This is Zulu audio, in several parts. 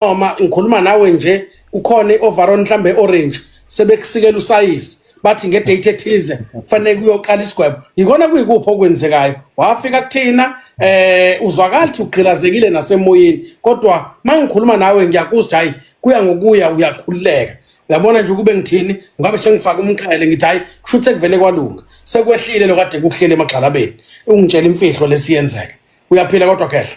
Noma ngikhuluma nawe nje kukhona i-overall mhlambe orange sebekusikela usayizi, bathi ngedate ethize kufanele kuyoqala isigwebo. Yikona kuyikuphi okwenzekayo? Wafika kuthina uzwakala ukuthi ugqilazekile nasemoyeni, kodwa mangikhuluma nawe ngiyakuzwa, hayi, kuya ngokuya uyakhululeka. Uyabona nje, ukube ngithini, ngabe sengifaka umqhele, ngithi hayi, kusho ukuthi sekuvele kwalunga, sekwehlile lokade kuhlele emagxalabeni. Ungitshela imfihlo lesiyenzeka. Uyaphila kodwa, khehla?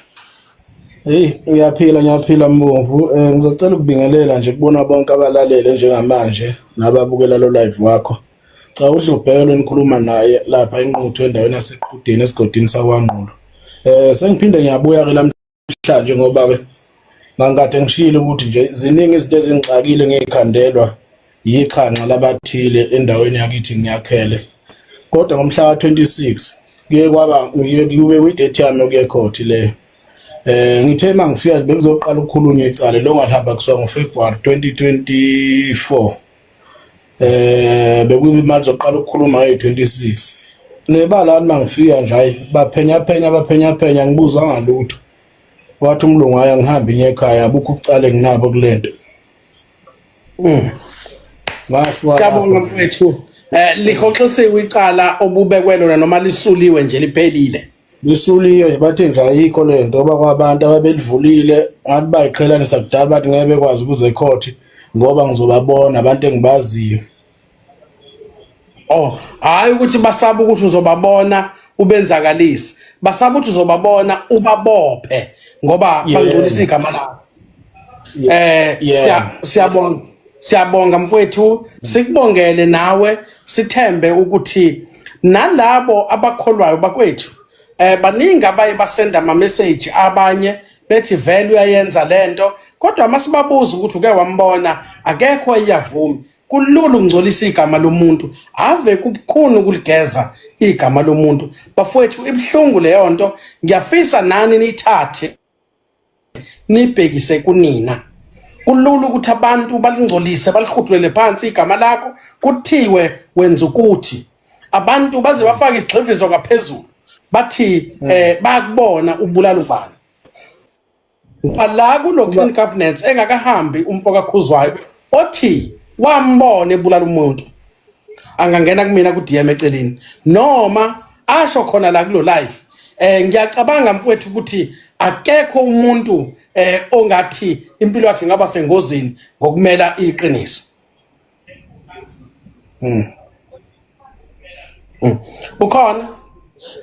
Hey, ngiyaphila, ngiyaphila Mbomvu. Ngizocela ukubingelela nje kubona bonke abalalele njengamanje nababukela lo live wakho. Cha, uDlubheke nikhuluma naye lapha eNquthu, endaweni yaseQhudeni, esigodini sakwaNgqulo. Sengiphinde ngiyabuya ke namhlanje ngoba ke ngangikade ngishilo ukuthi nje ziningi izinto ezingixakile, ngikhandelwa yixhanxa labathile endaweni yakithi ngiyakhele. Kodwa ngomhla ka26 kuye kwaba ngiye kube kwi-date yami yokuya ecourt leyo. Ngithe mangifika bekuzoqala ukukhulunywa icala lo ngalihamba kusuka ngoFebruary 2024. Bekuyimali zoqala ukukhuluma nge-26. Nebala mangifika nje, hayi, baphenya phenya, baphenya phenya, ngibuzwa ngalutho. Wathi umlungu, "Hayi, angihambi ngiye ekhaya, abukho ubucala nginabo kulento." Ngasuka Siyabonga lapho. mfowethu. Lihoxisiwe icala obubekwe lona noma lisuliwe nje, liphelile? Lisuliwe nje, bathi nje ayikho lento ngoba kwabantu ababelivulile ngathi bayiqhelanisa kudala, bathi ngeke bekwazi ukuze ecourt ngoba ngizobabona abantu engibaziyo. Oh, hayi ukuthi basaba ukuthi uzobabona ubenzakalisi, basaba ukuthi uzobabona ubabophe ngoba bangcolisa igama lakho. Siyabonga, siyabonga mfowethu, sikubongele nawe, sithembe ukuthi nalabo abakholwayo bakwethu, baningi abaye basenda ama message, abanye bethi vele uyayenza lento, kodwa masibabuza ukuthi uke wambona, akekho iyavuma. Kulula ukungcolisa igama lomuntu, ave kubukhuni ukuligeza igama lomuntu bafowethu, ibuhlungu leyo nto. Ngiyafisa nani niyithathe nibhekise kunina. Kulula ukuthi abantu balingcolise, balihudulele phansi igama lakho, kuthiwe wenza ukuthi abantu baze bafake isigxivizo ngaphezulu, bathi bayakubona ubulala ubani. Ngoba la kulo clean governance engakahambi umfo kaKhuzwayo othi wambona ebulala umuntu, angangena kumina ku DM eceleni noma asho khona la kulo live. Ngiyacabanga mfowethu ukuthi akekho umuntu ongathi impilo yakhe ingaba sengozini ngokumela iqiniso. Ukhona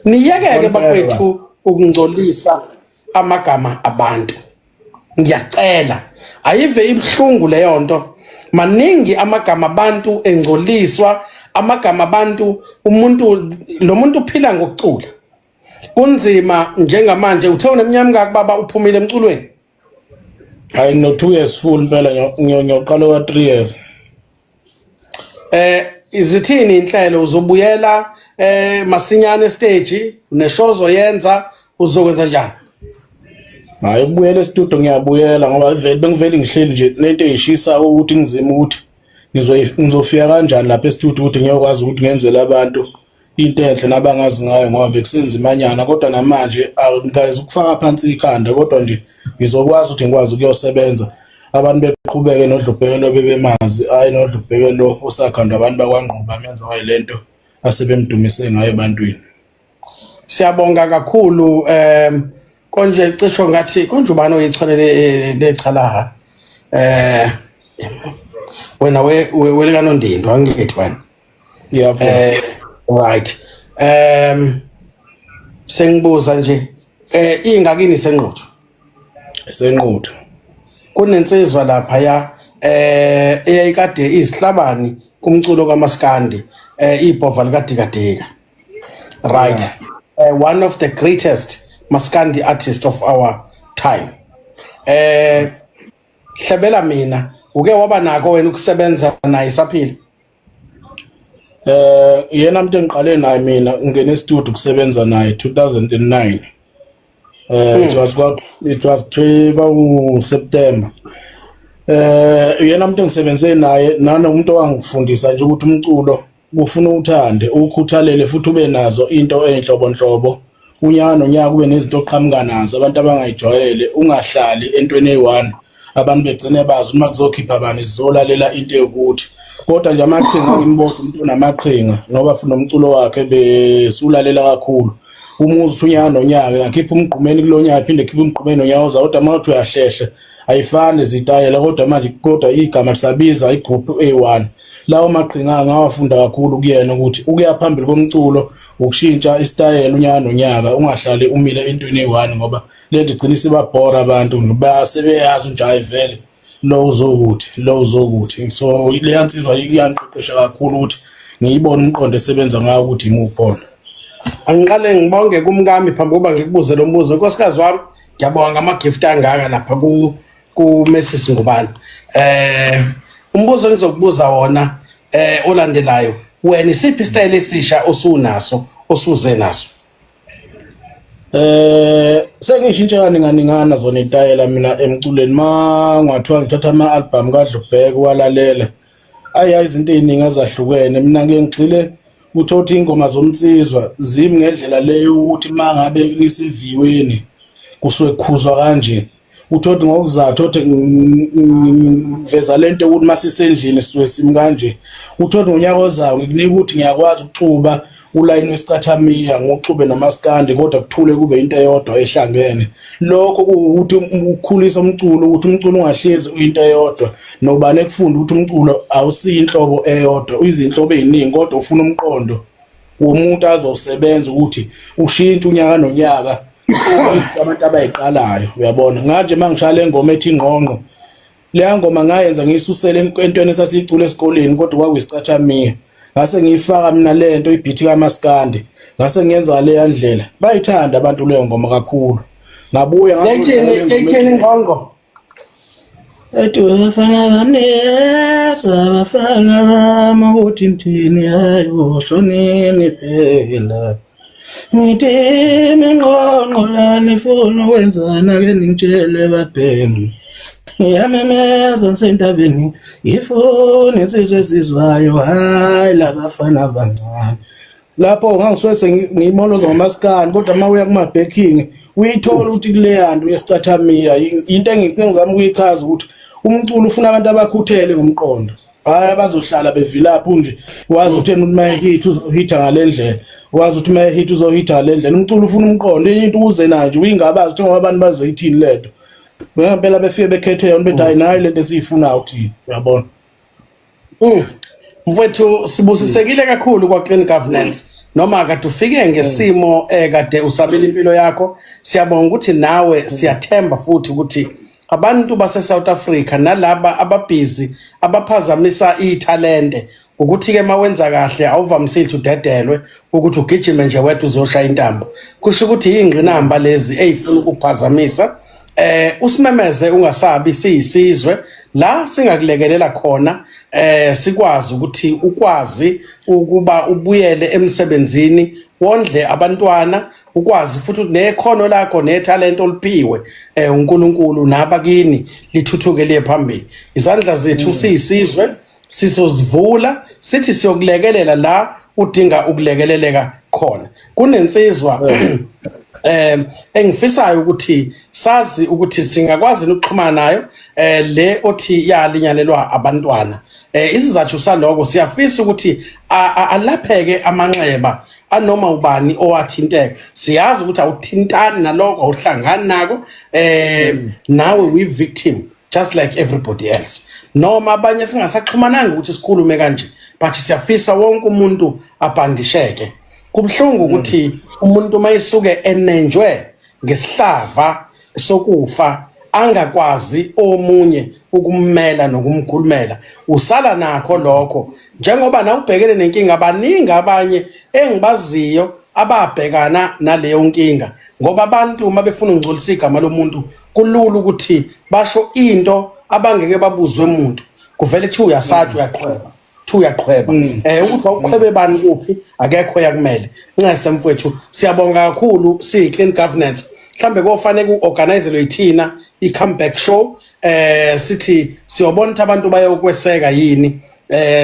niyekeke bakwethu ukungcolisa amagama abantu, ngiyacela, ayive ibuhlungu leyo nto. Maningi amagama abantu engcoliswa, amagama abantu. Umuntu lo muntu uphila ngokucula, kunzima njengamanje. Uthe uneminyaka mingaki baba uphumile emculweni? Hayi, no 2 years full impela, ngiyoqala wa 3 years. Izithini inhlelo? Uzobuyela masinyane stage neshow ozoyenza? Uzokwenza njani? Hayi, ukubuyela e-studio ngiyabuyela ngoba vele bengivele ngihleli nje nento eyishisa ukuthi ngizima ukuthi ngizofika kanjani lapha e-studio ukuthi ngiyokwazi ukuthi ngenzele abantu into enhle nabangazi ngayo, ngoba bekusenzimanyana. Kodwa namanje angikazi ukufaka phansi ikhanda, kodwa nje ngizokwazi ukuthi ngikwazi ukuyosebenza, abantu beqhubeke noDlubhekelo bebemazi, hayi noDlubhekelo osakhandwa abantu bakwaNgquba menza wayilento asebemdumise ngayo ebantwini. Siyabonga kakhulu. Konje cisho ngathi konje ubani oyicholele lechalaha? Wena welikanondindo, angithi wena? Yebo. Right, sengibuza nje, ingakini senquthu? Senquthu. Kunensizwa lapha ya eyayikade izihlabani kumculo kaMaskandi, ibhova likaDikadika, right? One of the greatest maskandi artist of our time. Hlebela mina, uke waba nako wena ukusebenza naye saphila? Yena umuntu engiqale naye mina ngene e-studio kusebenza naye 2009. It was 3 September. Yena umuntu engisebenze naye nanomuntu owangifundisa nje ukuthi umculo kufuna uthande, ukhuthalele futhi ube nazo into enhlobonhlobo. Unyaka nonyaka kube nezinto oqhamuka nazo abantu abangayijwayele, ungahlali entweni eyi-one. Abantu begcine bazi uma kuzokhipha bani sizolalela into ewukuthi. Kodwa nje amaqhinga ngimbodwa umuntu onamaqhinga ngoba futhi nomculo wakhe besulalela kakhulu. Umuzi unyaka nonyaka ngakhipha umgqumeni kulonyaka phinde khipha umgqumeni nonyaka ozayo kodwa uma uthi uyahlehla ayifani izitayela kodwa manje kodwa igama lisabiza igroup A1. Lawo maqhinga ngawafunda kakhulu kuyena ukuthi ukuya phambili komculo ukushintsha isitayela unyaka nonyaka ungahlali umile entweni eyi-one ngoba le nto igcina isibabhora abantu basebeyazi nje hayi vele lo uzokuthi lo uzokuthi. So leya nsizwa iyangiqeqesha kakhulu ukuthi ngiyibone umqondo esebenza ngawo ukuthi imuphi wona. Angiqale ngibonge kumkami phambi kokuba ngikubuze lo mbuzo. Nkosikazi wami, ngiyabonga ngama-gift angaka lapha ku Mrs Ngubane. Umbuzo engizokubuza wona olandelayo, wena isiphi isitayela esisha osunaso osuze naso? Sengishintshe kaninganingana zona itayela mina emculweni ma ngathiwa ngithatha ama-album kaDlubheke walalela ayi hayi izinto ey'ningi ezahlukene. Mina ngike ngigxile ukuthi iy'ngoma zomnsizwa zimi ngendlela leyo ukuthi uma ngabe niseviweni kusuke kukhuzwa kanje, uthoti ngokuzayo uthoti ngiveza lento ukuthi masisendlini sisuke simi kanje, uthoti ngonyaka ozayo ngikunika ukuthi ngiyakwazi ukuxuba ulayini wesicathamiya ngoxube nomaskandi kodwa kuthule kube into eyodwa ehlangene. Lokho kuwukuthi ukukhulisa umculo ukuthi umculo ungahlezi uyinto eyodwa nobani ekufunda ukuthi umculo awusiyo inhlobo eyodwa uyizinhlobo eziningi kodwa ufuna umqondo womuntu azosebenza ukuthi ushintshe unyaka nonyaka abantu abayiqalayo. Uyabona nganje mangishaya le ngoma ethi ingqongqo, leya ngoma ngayenza ngiyisusele entweni esasiyicula esikoleni kodwa kwakuyisicathamiya, ngase ngiyifaka mina lento ibhithi kaMaskandi ngase ngiyenza leya ndlela, bayithanda abantu leyo ngoma kakhulu. Ngabuya Yayithini ingqongqo? Ethi abafana bami yezwa abafana bami ukuthi ngithini, hayi ushonini phela. Ngithi ingqongqo la nifuna ukwenzana ke ningitshele babhemi. Ngiyamemeza ngisentabeni ngifuna insizwa ezizwayo, hayi labafana abancane. Lapho ngangisuke sengiyimoloza ngomaskandi kodwa uma uya kuma-backing uyithola ukuthi kuleya nto yesicathamiya into engizama ukuyichaza ukuthi umculo ufuna abantu abakhuthele ngomqondo, hhayi abazohlala bevilapha nje. Wazi ukuthi yena uma ehit uzohitha ngale ndlela, wazi ukuthi uma ehit uzohitha ngale ndlela. Umculo ufuna umqondo, enye into uze nayo nje uyingabazi ukuthi ngoba abantu bazoyithini le nto. Ngempela befike bekhethe yona bethi hayi nayo lento esiyifunayo thina, uyabona. Mfowethu sibusisekile kakhulu kwa Clean Governance noma kade ufike ngesimo kade usabela impilo yakho. Siyabonga ukuthi nawe siyathemba futhi ukuthi abantu base South Africa nalaba ababhizi abaphazamisa ithalente ukuthi ke mawenza kahle awuvamisile udedelwe ukuthi ugijime nje wedwa uzoshaya intambo, kusho ukuthi ingqinamba lezi ezifuna ukuphazamisa. Usimemeze ungasabi, siyisizwe la singakulekelela khona sikwazi ukuthi ukwazi ukuba ubuyele emsebenzini wondle abantwana, ukwazi futhi ukuthi nekhono lakho nethalente oliphiwe uNkulunkulu nabakini lithuthuke liye phambili. Izandla zethu siyisizwe sizozivula sithi siyokulekelela la udinga ukulekeleleka khona. Kunensizwa engifisayo ukuthi sazi ukuthi singakwazi ukuxhumana nayo le othi yalinyalelwa abantwana. Isizathu saloko siyafisa ukuthi alapheke amanxeba anoma ubani owathinteka. Siyazi ukuthi awuthintani naloko, awuhlangani nako, nawe uyi victim just like everybody else, noma abanye singasaxhumananga ukuthi sikhulume kanje, but siyafisa wonke umuntu abhandisheke. Kubuhlungu ukuthi umuntu mayisuke enenjwe ngesihlava sokufa angakwazi omunye ukummela nokumkhulumela, usala nakho lokho njengoba na ubhekene nenkinga. Baningi abanye engibaziyo ababhekana naleyo nkinga, ngoba abantu uma befuna ukungcolisa igama lomuntu kulula ukuthi basho into abangeke babuzwe umuntu, kuvele kuthiwa uyasatshwa, uyaqhweba, kuthiwa uyaqhweba. Ukuthi wawuqhwebe bani kuphi akekho yakumele. Ncese mfowethu, siyabonga kakhulu siyi Clean Governance. Mhlambe kofanele kuorganizelwe yithina i-comeback show, sithi siyobona ukuthi abantu bayokweseka yini.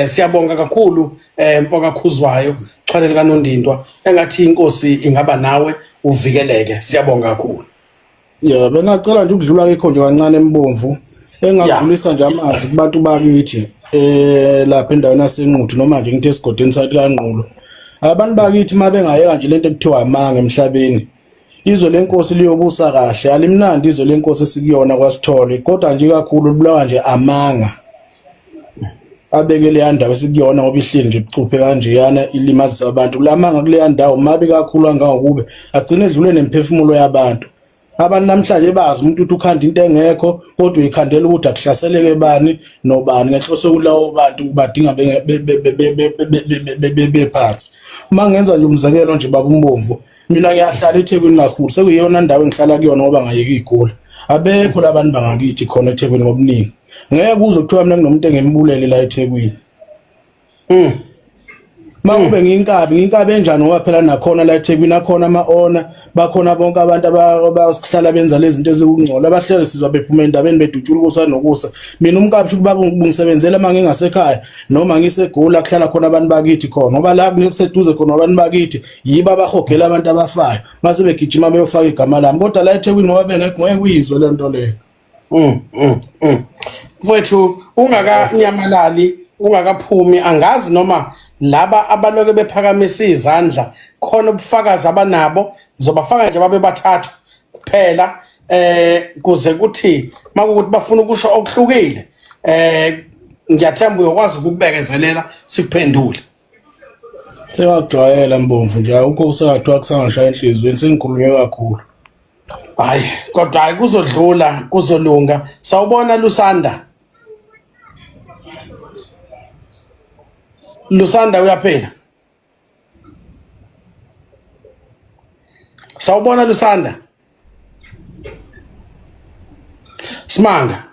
Siyabonga kakhulu mfoka Khuzwayo, chwaleni kaNondindwa, engathi inkosi ingaba nawe uvikeleke. Siyabonga kakhulu. Ya, bengacela nje ukudlula kikho nje kancane embomvu. Engakudlulisa nje amazwi kubantu bakithi lapha endaweni yaseNquthu noma nje ngithi esigodini sathi kaNgqulo. Abantu bakithi uma bengayeka nje lento ekuthiwa amanga emhlabeni. Izwe lenkosi liyobusa kahle, alimnandi izwe lenkosi esikuyona kwaSithole, kodwa nje kakhulu libulawa nje amanga. Abeke leya ndawo esikuyona ngoba ihleli nje bucuphe kanjeyana ilimazisa abantu. Lamanga kuleya ndawo mabi kakhulu kangangokube agcine edlule nemiphefumulo yabantu. Abantu namhlanje bazi umuntu ukuthi ukhanda into engekho kodwa uyikhandela ukuthi akuhlaseleke bani nobani ngenhloso yokuthi bantu badinga bephansi. Uma ngenza nje umzekelo nje baba uMbomvu, mina ngiyahlala eThekwini kakhulu, sekuyiyona ndawo engihlala kuyona ngoba ngayeka igula. Abekho labantu bangakithi khona eThekwini ngobuningi. Ngeke uze kuthiwa mina kunomuntu engimbulele la eThekwini. Makube ngiyinkabi, ngiyinkabi enjani ngoba phela nakhona la eThekwini akhona ama-owner, bakhona bonke abantu abasihlala benza lezi zinto ezikungcola, abahlele sizwa bephuma endabeni bedutshula ukusa nokusa. Mina umkabi shuthi baba ungisebenzela uma ngingasekhaya noma ngiseGoli kuhlala khona abantu bakithi khona ngoba la kuseduze khona abantu bakithi yibo abahogela abantu abafayo mase begijima beyofaka igama lami, kodwa la eThekwini ngoba bengekho ngeke uyizwe le nto leyo. Mfowethu ungakanyamalali ungakaphumi angazi noma laba abaloke bephakamisa izandla khona ubufakazi abanabo, ngizobafaka nje babe bathathu kuphela kuze kuthi makukuthi bafuna ukusho okuhlukile ngiyathemba uyokwazi ukukubekezelela sikuphendule. Sengakujwayela Mbomvu nje awukho usakathiwa kusangashaya enhliziyweni sengikhulunywe kakhulu. Hayi kodwa hayi kuzodlula kuzolunga. Sawubona Lusanda. Lusanda uyaphila? Sawubona Lusanda. Simanga.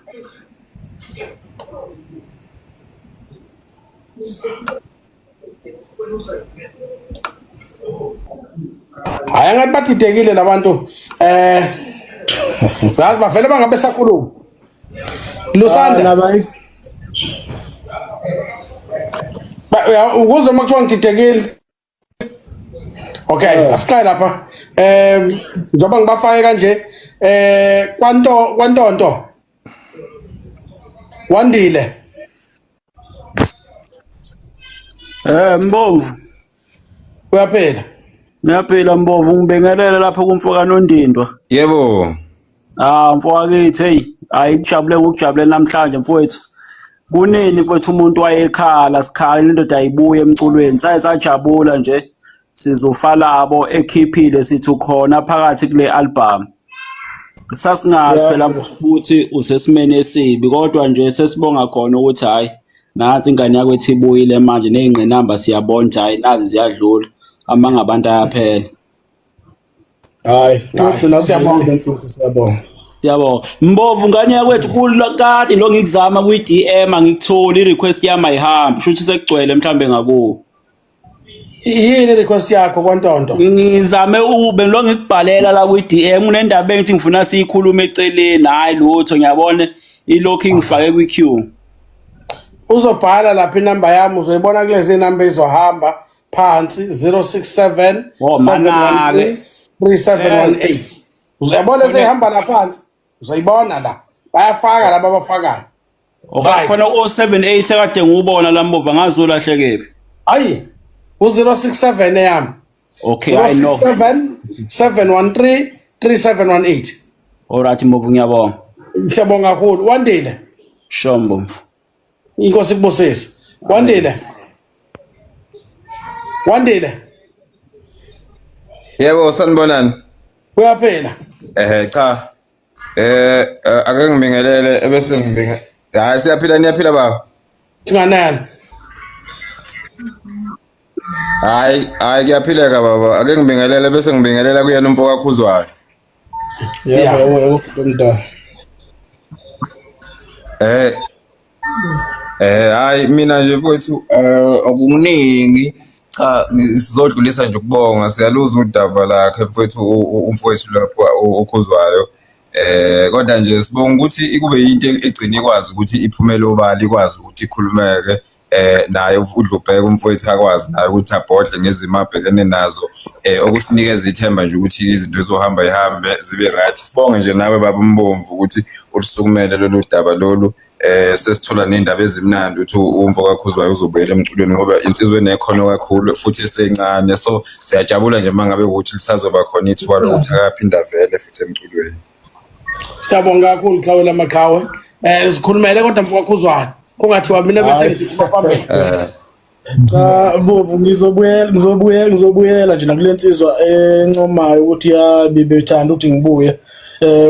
Hayi ngathi badidekile labantu yazi bavele bangabe sakhuluma. Lusanda ukuze uma kuthiwa ngididekile. Okay, asiqale lapha. Njengoba ngibafake kanje kwanto kwantonto. Wandile. Mbovu. Uyaphila? Ngiyaphila Mbovu, ngibingelele lapho kumfoka Nondindwa. Yebo. Ah mfokakithi hey, hayi kujabule ngokujabule namhlanje mfowethu. Kunini mfowethu umuntu wayekhala sikhala indoda ayibuye emculweni. Saye sajabula nje sizofa labo ekhiphile sithi ukhona phakathi kule album. Sasingazi phela futhi usesimeni esibi kodwa nje sesibonga khona ukuthi hayi nansi ingane yakwethu ibuyile manje nezingqinamba siyabona ukuthi hayi nazi ziyadlula amanga abantu ayaphela. Hayi, kuyogcina siyabonga mfowethu, siyabonga. Siyabonga. Mbovu ngane yakwethu kade lo ngikuzama kwi DM angikutholi i-request yami ayihambi shuthi sekugcwele mhlambe ngakuwo. Yini request yakho kwantonto? Ngizame ube lo ngikubhalela la kwi DM kunendaba engithi ngifuna siyikhulume eceleni hayi lutho ngiyabona ilokhu ingifake kwi queue. Uzobhala lapha inamba yami uzoyibona kulezi namba izohamba phansi 067 Oh, 713 3718. Uzayibona esehamba la phansi, uzoyibona la. Bayafaka laba abafakayo. Okay, khona o78 ekade ngiwubona la Mbovu angazi ulahlekephi. Ayi, u067 eyami. Okay, I know. 067 713 3718. Alright Mbovu ngiyabonga. Siyabonga kakhulu. Wandile. Sure Mbovu. Inkosi ikubusise. Wandile. Wandile. Yebo, sanibonani. Uyaphila? Cha. Ake ngibingelele ebese ngibinge. Hayi siyaphila niyaphila baba. Singanani. Hayi, hayi kuyaphileka baba. Ake ngibingelele bese ngibingelela kuyena umfo kaKhuzwayo. Yebo yebo yebo mntana. Hayi mina nje mfowethu okuningi cha sizodlulisa nje ukubonga siyaluza udaba lakhe mfowethu umfowethu lapho okhuzwayo. Kodwa nje sibonga ukuthi ikube into egcina ikwazi ukuthi iphumele obala ikwazi ukuthi ikhulumeke. Naye uDlubheka umfowethu akwazi naye ukuthi abhodle ngezimo abhekene nazo, okusinikeza ithemba nje ukuthi izinto zizohamba ihambe zibe right. Sibonge nje nawe baba uMbomvu ukuthi ulusukumele lolu daba lolu. Sesithola ney'ndaba ezimnandi ukuthi umfo kaKhuzwayo uzobuyela emculweni ngoba insizwa enekhono kakhulu futhi esencane, so siyajabula nje uma ngabe ukuthi lisazoba khona ithuba lokuthi akaphinde avele futhi emculweni. Siyabonga kakhulu qhawe lamaqhawe. Sikhulumele kodwa mfo kaKhuzwayo. Kungathiwa mina bese Hayi. ngigijima phambili. Cha bovu ngizobuyela ngizobuyela ngizobuyela nje nakule nsizwa encomayo ukuthi ya bebethanda ukuthi ngibuye.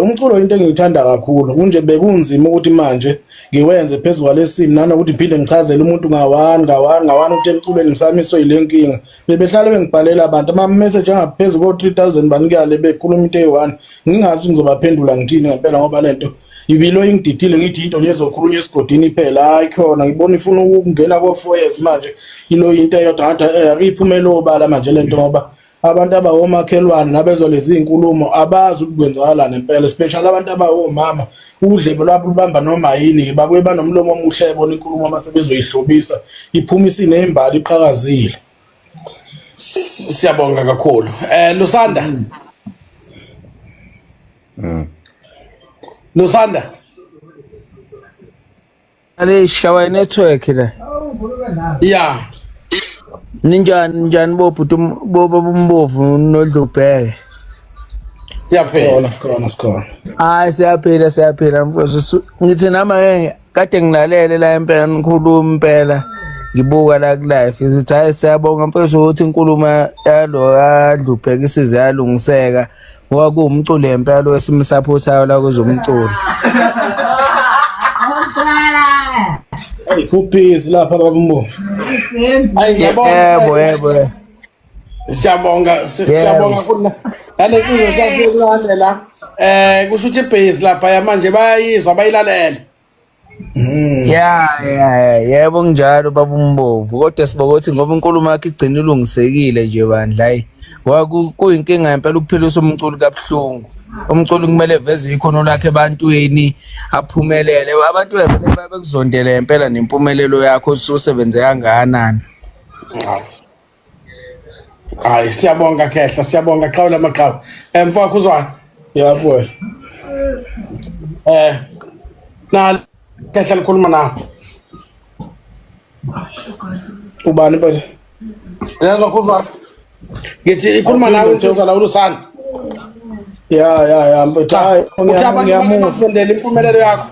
Umculo into engiyithanda kakhulu kunje bekunzima ukuthi manje ngiwenze phezu kwalesimo nanokuthi ngiphinde ngichazele umuntu ngawani ngawani ngawani ukuthi emculweni ngisamiswe yile nkinga. Bebehlale bengibhalela abantu ama message angaphezulu ko 3000 banikale bekhuluma into eyi-1 ngingazi ngizobaphendula ngithini ngempela ngoba lento ibilo ingididile ngithi into nje ezokhulunywa esigodini phela hayi khona ngibona ifuna ukungena ko 4 years manje ilo into eyodwa ngathi akuyiphumele obala manje lento ngoba abantu abawomakhelwane nabezwa lezi inkulumo abazi ukuthi kwenzakalani impela especially abantu abawomama udlebe lwabo lubamba noma yini babuye banomlomo omuhle ebona inkulumo mase bezoyihlobisa iphuma isinembali iqhakazile. Siyabonga kakhulu. Lusanda. Lusanda. Ale shawa network la. Yeah. Ninjani njani bo bhuti bo baba uMbovu noDlubheke. Siyaphila. Khona sikhona sikhona. Hayi siyaphila siyaphila mfowethu. Ngithi nama ke kade ngilalele la impela nikhuluma impela ngibuka la ku live ngithi hayi siyabonga mfowethu ukuthi inkulumo yalo kaDlubheke isize yalungiseka ngoba kuwumculo impela wesimsupportayo la kwezomculo. Hey kubhizi lapha baba uMbovu. Hayi ngiyabonga. Yebo yebo. Siyabonga siyabonga kuna. Nale nsizwa sasencane la. Kusho ukuthi ibase lapha manje bayayizwa bayilalela. Ya ya yebo kunjalo baba uMbovu kodwa sibonga ukuthi ngoba inkulumo yakhe igcina ilungisekile nje bandla hayi ngoba kuyinkinga impela ukuphilisa umculo kabuhlungu. Umculo kumele eveze ikhono lakhe ebantwini aphumelele abantu bevele bekuzondele impela nempumelelo yakho ususebenze kangakanani. Hayi siyabonga Khehla siyabonga qhawe lamaqhawe. Mfowethu Khuzwayo. Ya mfowethu. Na Khehla likhuluma nawe. Ubani phela? Yezwa Khuzwayo. Ngithi ikhuluma nawe insizwa la uLusanda. Ya ya ya mfowethu hayi Uthi abantu ngiyamuzwa. bakuzondela impumelelo yakho.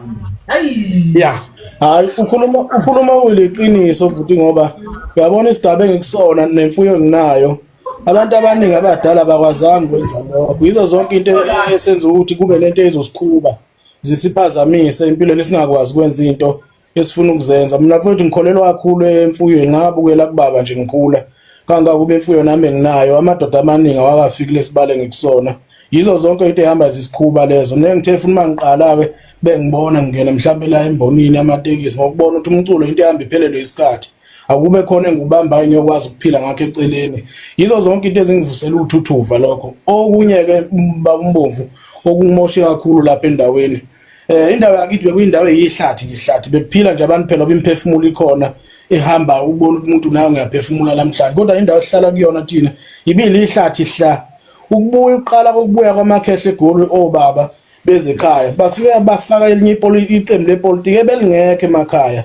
Ya. Hayi ukhuluma ukhuluma kuliqiniso bhuti ngoba uyabona isigaba engikusona nemfuyo enginayo abantu abaningi abadala bakwazanga ukwenza lokho yizo zonke into esenza ukuthi kube nento ezosikhuba zisiphazamise empilweni singakwazi ukwenza into esifuna ukuzenza. Mina mfowethu ngikholelwa kakhulu emfuyweni ngabukela kubaba nje ngikhula kangakuba imfuyo nami enginayo amadoda amaningi awakafiki lesibale ngikusona yizo zonke into ehamba zisikhuba lezo nengithe funa uma ngiqala-ke bengibona ngingena mhlampe la embonini yamatekisi ngokubona ukuthi umculo into ehamba iphelelwe isikhathi akube khona engikubambayo ngiyokwazi ukuphila ngakho eceleni yizo zonke into ezingivusela uthuthuva lokho. Okunye-ke baba uMbomvu okungimoshe kakhulu lapha endaweni indawo yakithi bekuyindawo eyihlathi nje ihlathi bekuphila nje abantu phela imphefumulo ikhona ehamba ubona ukuthi umuntu nawe ngiyaphefumula namhlanje kodwa indawo esihlala kuyona thina ibili ihlathi hla ukubuya uqala kokubuya kwamakhehle eGoli obaba bezekhaya bafika bafaka elinye iqembu lepolitiki ebelingekho emakhaya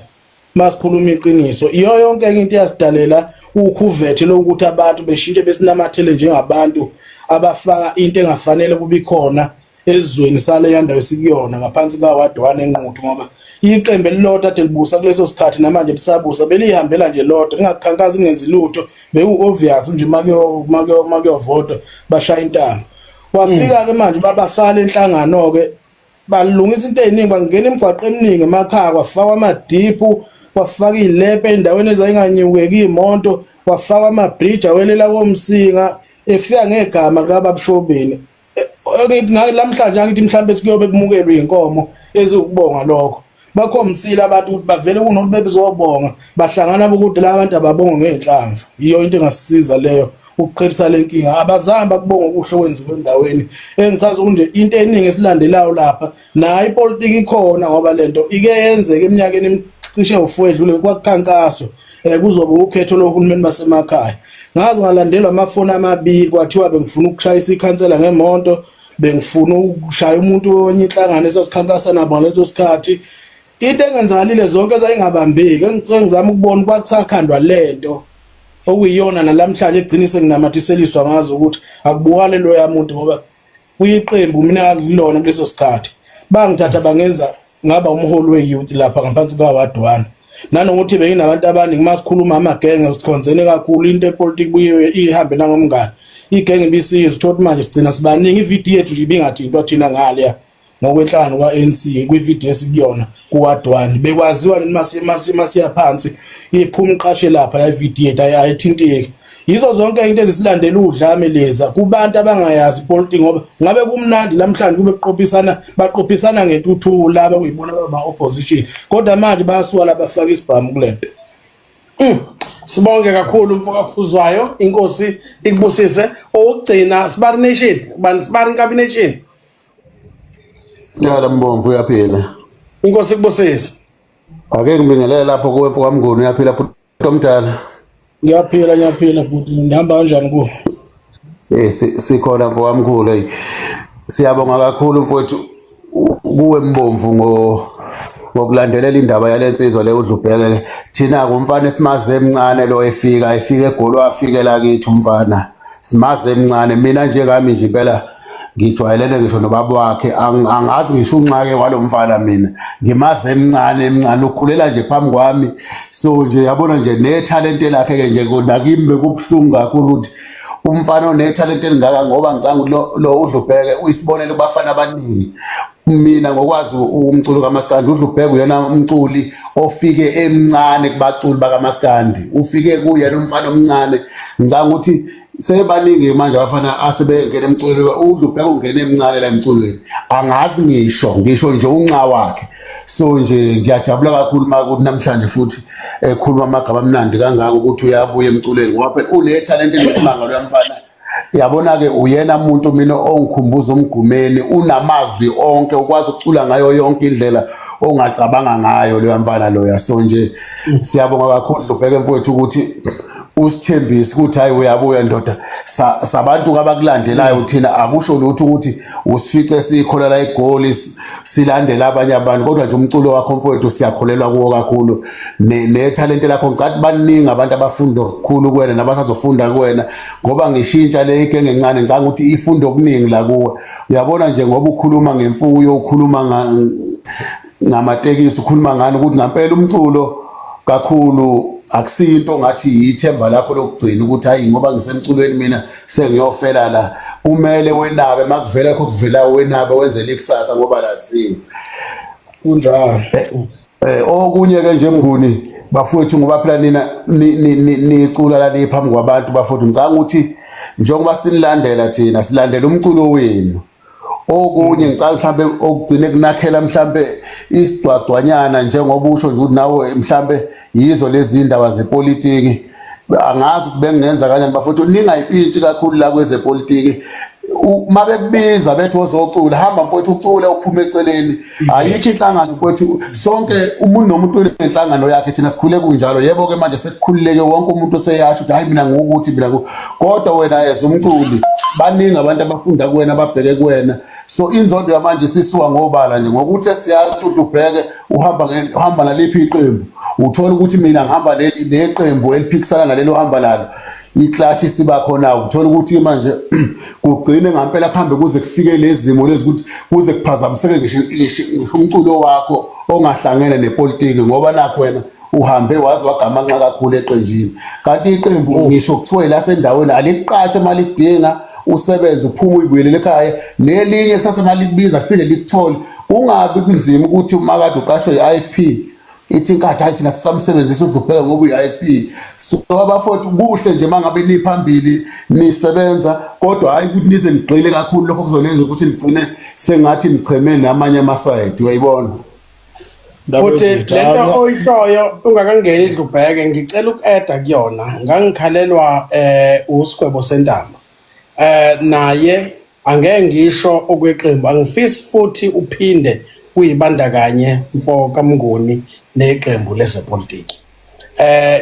masikhuluma iqiniso iyo yonke enye into eyasidalela ukhuvethe lokuthi abantu beshintshe besinamathele njengabantu abafaka into engafanele kube ikhona ezweni sale yandawo esikuyona ngaphansi kaWard 1 eNquthu ngoba iqembu elilodwa ade libusa kuleso sikhathi namanje lisabusa belihambela nje lodwa lingakhankasi lingenzi lutho beku obvious nje makuyo makuyo makuyovota bashaya intambo wafika ke manje babasala enhlangano ke balungisa into eziningi bangena imigwaqo eminingi emakhaya kwafakwa amadiphu kwafaka ilepe endaweni ezayinganyukeki imoto kwafakwa amabridge awelela komsinga efika ngegama likababushobeni ngithi namhlanje angithi mhlambe sikuyobe kumukelwe inkomo ezukubonga lokho bakhombisile abantu ukuthi bavele kunokuthi bebezobonga bahlangana bokude la abantu ababonga ngeenhlamvu iyo into engasisiza leyo ukuqhelisa lenkinga abazange bakubonga okuhle okwenziwe endaweni engichaza ukuthi nje into eningi esilandelayo lapha nayo ipolitiki ikhona ngoba lento ike yenzeke eminyakeni cishe u4 edlule kwakukhankaswa kuzoba ukhetho lohulumeni basemakhaya. Ngaze ngalandelwa amafoni amabili kwathiwa bengifuna ukushayisa ikhansela ngemonto, bengifuna ukushaya umuntu wenye inhlangano esasikhankasa nabo ngaleso sikhathi. Into engenzakalile zonke ezayingabambeki engicela ngizama ukubona kwakusakhandwa lento okuyiyona nalamhlanje egcine senginamathiseliswa ngazo ukuthi akubukale loya muntu ngoba kuyiqembu mina ngikulona kuleso sikhathi. Bangithatha bangenza ngaba umholi we-youth lapha ngaphansi kwa-ward 1. Nanokuthi benginabantu abaningi masikhuluma amagenge sikhonzene kakhulu into epolitiki buye ihambe nangomngane. Igenge ibisizwe uthola ukuthi manje sigcina sibaningi ividiyo yethu nje ibingathintwa thina ngale ngokwenhlangano kwa-ANC kwividiyo esikuyona ku-ward 1 bekwaziwa nini masiya phansi iphuma iqashe lapha yavidiyo yethu ayithinteki. Yizo zonke into ezisilandela udlame leza kubantu abangayazi ipolitiki ngoba ngabe kumnandi lamhlanje kube kuqophisana baqophisana ngentuthuko laba kuyibona baba opposition kodwa manje bayasuka labafaka isibhamu kulento. Sibonge kakhulu mfo kaKhuzwayo, inkosi ikubusise. Owokugcina Sibari Nation, bani Sibari Nkabi Nation. Yala Mbomvu uyaphila. Inkosi ikubusise. Ake ngibingelele lapho kuwe mfo kaMnguni uyaphila bhuti omdala. Ngiyaphila ngiyaphila bhuti ngihamba kanjani ku? Sikhona mfo kamkhulu hey. Siyabonga kakhulu mfowethu kuwe Mbomvu ngokulandelela indaba yalensizwa le uDlubheke. Thina kumfana esimaze emncane lo efika eGoli wafikela kithi umfana. Simaze emncane mina njengami nje impela ngijwayelene ngisho nobaba wakhe angazi ngisho unxake walomfana mina ngimaze emncane emncane ukhulela nje phambi kwami so nje yabona nje nethalente lakhe ke nje nakimi bekubuhlungu kakhulu ukuthi umfana onethalente elingaka ngoba ngicanga ukuthi lo uDlubheke uyisibonelo kubafana abaningi. Mina ngokwazi umculo kaMaskandi uDlubheke uyena umculi ofike emncane kubaculi bakaMaskandi, ufike kuyena umfana omncane. Ngicanga ukuthi sebaningi manje abafana asebengena emculweni, uDlubheke ungene emncane la emculweni, angazi ngisho nje unxa wakhe. So nje ngiyajabula kakhulu makuthi namhlanje futhi ekhuluma amagama amnandi kangaka ukuthi uyabuya emculweni ngoba phela unethalente elisimanga loya mfana. Yabona-ke uyena muntu mina ongikhumbuza uMgqumeni, unamazwi onke, ukwazi ukucula ngayo yonke indlela ongacabanga ngayo loya mfana loya. So nje siyabonga kakhulu Dlubheke mfowethu ukuthi usithembise ukuthi hayi uyabuya ndoda. Sabantu abakulandelayo thina akusho lutho ukuthi usifice sikhola la eGoli silandela abanye abantu, kodwa nje umculo wakho mfowethu siyakholelwa kuwo kakhulu nethalente lakho. Ngicathi baningi abantu abafunda kakhulu kuwena nabasazofunda kuwena ngoba ngishintsha le igenge encane ngicanga ukuthi ifunda okuningi la kuwe. Uyabona nje ngoba ukhuluma ngemfuyo, ukhuluma ngamatekisi, ukhuluma ngani ukuthi ngampela umculo kakhulu akusinto ngathi yithemba lakho lokugcina ukuthi hayi ngoba ngisemculweni mina sengiyofela la. Kumele wenabe makuvela lokho kuvela wenabe wenzele ikusasa ngoba laziwe. Kunjalo. Okunye ke nje Mnguni bafowethu ngoba phela nina nicula la niphambi kwabantu bafowethu, ngicanga ukuthi njengoba sinilandela thina silandela umculo wenu. Okunye ngicela mhlambe okugcine kunakhela mhlambe isigcwagcwanyana njengoba usho nje ukuthi nawe mhlambe yizo lezi indaba zepolitiki, angazi ukuthi bengingenza kanjani bafowethu, ningayipintshi kakhulu la kwezepolitiki. Mabekubiza bethi wozocula, hamba mfowethu ucule uphume eceleni. Ayikho inhlangano mfowethu, sonke umuntu nomuntu unenhlangano yakhe, thina sikhule kunjalo. Yebo ke manje sekukhululeke wonke umuntu useyasho ukuthi hayi mina ngukuthi mina kodwa wena as umculi baningi abantu abafunda kuwena ababheke kuwena. So inzondo yamanje isisuka ngobala nje ngokuthi siyazi ukuthi ubheke uhamba naliphi iqembu, uthola ukuthi mina ngihamba neqembu eliphikisana nalelo uhamba nalo, iclash isiba khona. Uthola ukuthi manje kugcine ngampela kuhambe kuze kufike lezimo lezi ukuthi kuze kuphazamiseke ngisho umculo wakho ongahlangene nepolitiki ngoba nakho wena uhambe wazi wagamanxa kakhulu eqenjini. Kanti iqembu ngisho kuthiwe lasendaweni alikuqashe uma likudinga usebenze uphume uyibuyelele ekhaya, nelinye kusasa uma likubiza kuphinde likuthole. Kungabi kunzima ukuthi uma kade uqashwe i-IFP ithi inkathi hayi thina sisamsebenzisa uDlubheke ngoba uyi-IFP. So abafowethu kuhle nje uma ngabe niphambili nisebenza, kodwa hhayi ukuthi nize nigxile kakhulu lokho kuzonenza ukuthi nigcine sengathi nicheme namanye amasayidi, uyayibona. Futhi lento oyishoyo ungakangeni Dlubheke, ngicela uku-eda kuyona. Ngangikhalelwa uSigwebo Sentamba naye angeke ngisho okweqembu, angifisi futhi uphinde uyibandakanye mfo kaMnguni Neqembu lezepolitiki.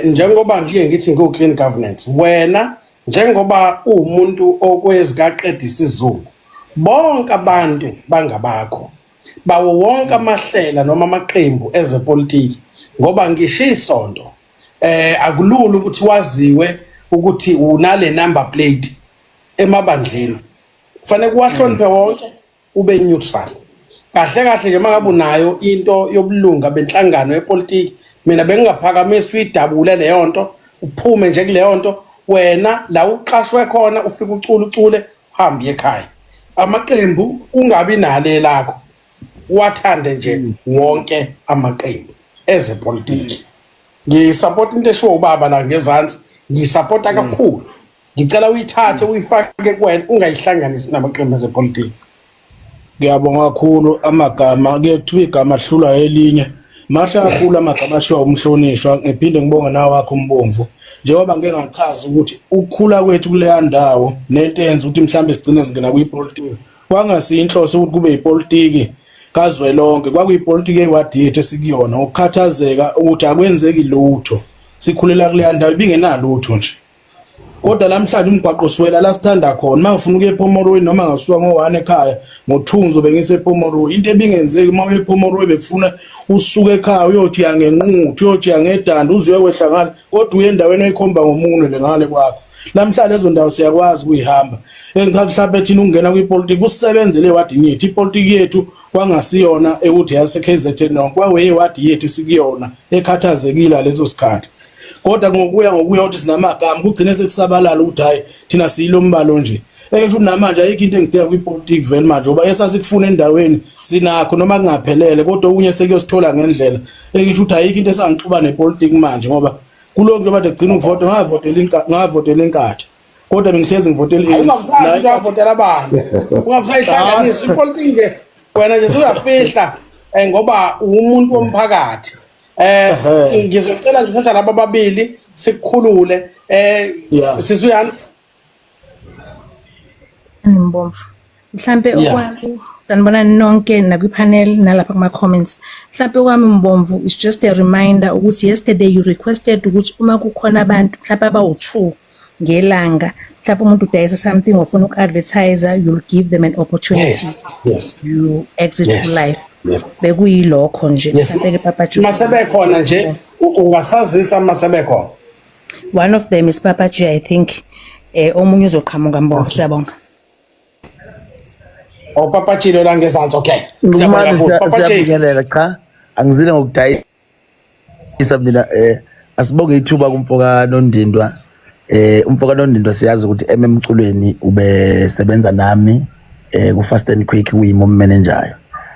Njengoba ngiye ngithi ngiwu clean governance, wena njengoba uwumuntu okwezikaqeda isizungu, bonke abantu bangabakho bawo wonke amahlela noma amaqembu ezepolitiki, ngoba ngisho isonto akulula ukuthi waziwe ukuthi unale number plate emabandleni. Kufanele kuwahloniphe wonke, ube neutral. Kahle kahle nje, mangabe unayo into yobulunga benhlangano yepolitiki, mina bengingaphakamisa uyidabule leyo nto, uphume nje kuleyo nto. Wena la uqashwe khona, ufike ucule, ucule, uhambe ekhaya. Amaqembu ungabi nale lakho, wathande nje wonke amaqembu ezepolitiki. Ngisupport into eshiwo ubaba la ngezansi, ngisupporta kakhulu. Ngicela uyithathe uyifake kuwena, ungayihlanganisi namaqembu ezepolitiki. Ngiyabonga kakhulu. Amagama kuye kuthiwa igama hlulwa elinye. Mahle kakhulu amagama ashiwa umhlonishwa. Ngiphinde ngibonge nawe wakho umbomvu, njengoba ngike ngachaza ukuthi ukukhula kwethu kuleya ndawo nento eyenza ukuthi mhlawumbe sigcine singena kwipolitiki, kwangasiyo inhloso ukuthi kube ipolitiki kazwelonke, kwakuyipolitiki ewadi yethu esikuyona, ngokukhathazeka ukuthi akwenzeki lutho. Sikhulela kuleya ndawo ibingenalutho nje, kodwa namhlanje umgwaqo siwela la sithanda khona. Uma ngifuna ukuya ePomoroy, noma ngasuka ngo-1 ekhaya, ngo-2 ngizobe ngisePomoroy, into ebingenzeki. Uma uye ePomoroy bekufuna usuke ekhaya uyothi ngenquthu, uyothi ngedanda, uze uyokwehla ngale, kodwa uye endaweni oyikhomba ngomunwe le ngale kwakho. Namhlanje lezo ndawo siyakwazi ukuyihamba. Engichaza mhlawumbe thina ukungena kwipolitiki kusebenzele ewadini yethu. Ipolitiki yethu kwangasiyona ekuthi yase KZN nonke, kwaweyewadi yethu sikuyona ekhathazekile leso sikhathi. Kodwa ngokuya ngokuya ukuthi sinamagama, kugcine sekusabalala ukuthi hayi, thina siyilo mbalo nje. Engisho ukuthi namanje ayikho into engidinga kwipolitiki vele manje, ngoba esasikufuna endaweni sinakho, noma kungaphelele, kodwa okunye sekuyosithola ngendlela. Engisho ukuthi ayikho into esangixuba nepolitiki manje, ngoba kulokhu njengoba gcina ukuvota, ngavotela inkatha, kodwa bengihlezi ngivotela i-ANC. Ungabusazi uyavotela abantu, ungabusayihlanganisa ipolitiki nje. Wena nje usuyafihla ngoba umuntu womphakathi. Ngizocela nje uthatha laba ababili sikukhulule. Sisuyani. Mbomvu. Mhlambe okwami, sanibonani nonke nakwi-panel nalapha kuma-comments. Mhlambe okwami Mbomvu is just a reminder ukuthi yesterday you requested ukuthi uma kukhona abantu mhlambe abawu-2 ngelanga, mhlambe umuntu udayisa something ofuna uku-advertise, you'll give them an opportunity. You exit live. Bekuyilokho nje. Mhlambe ke Papa G. Masebekhona nje, ungasazisa masebekhona. One of them is Papa G, I think. Omunye uzoqhamuka, Mbomvu. Siyabonga. Oh, Papa G lo la ngezansi, okay. Siyabonga kakhulu. Papa G. Siyabingelela. Cha, angizile ngokudayisa mina. Asibonge ithuba kumfoka Nondindwa. Umfoka Nondindwa siyazi ukuthi ememculweni ubesebenza nami ku Fast and Quick, kuyimi manager.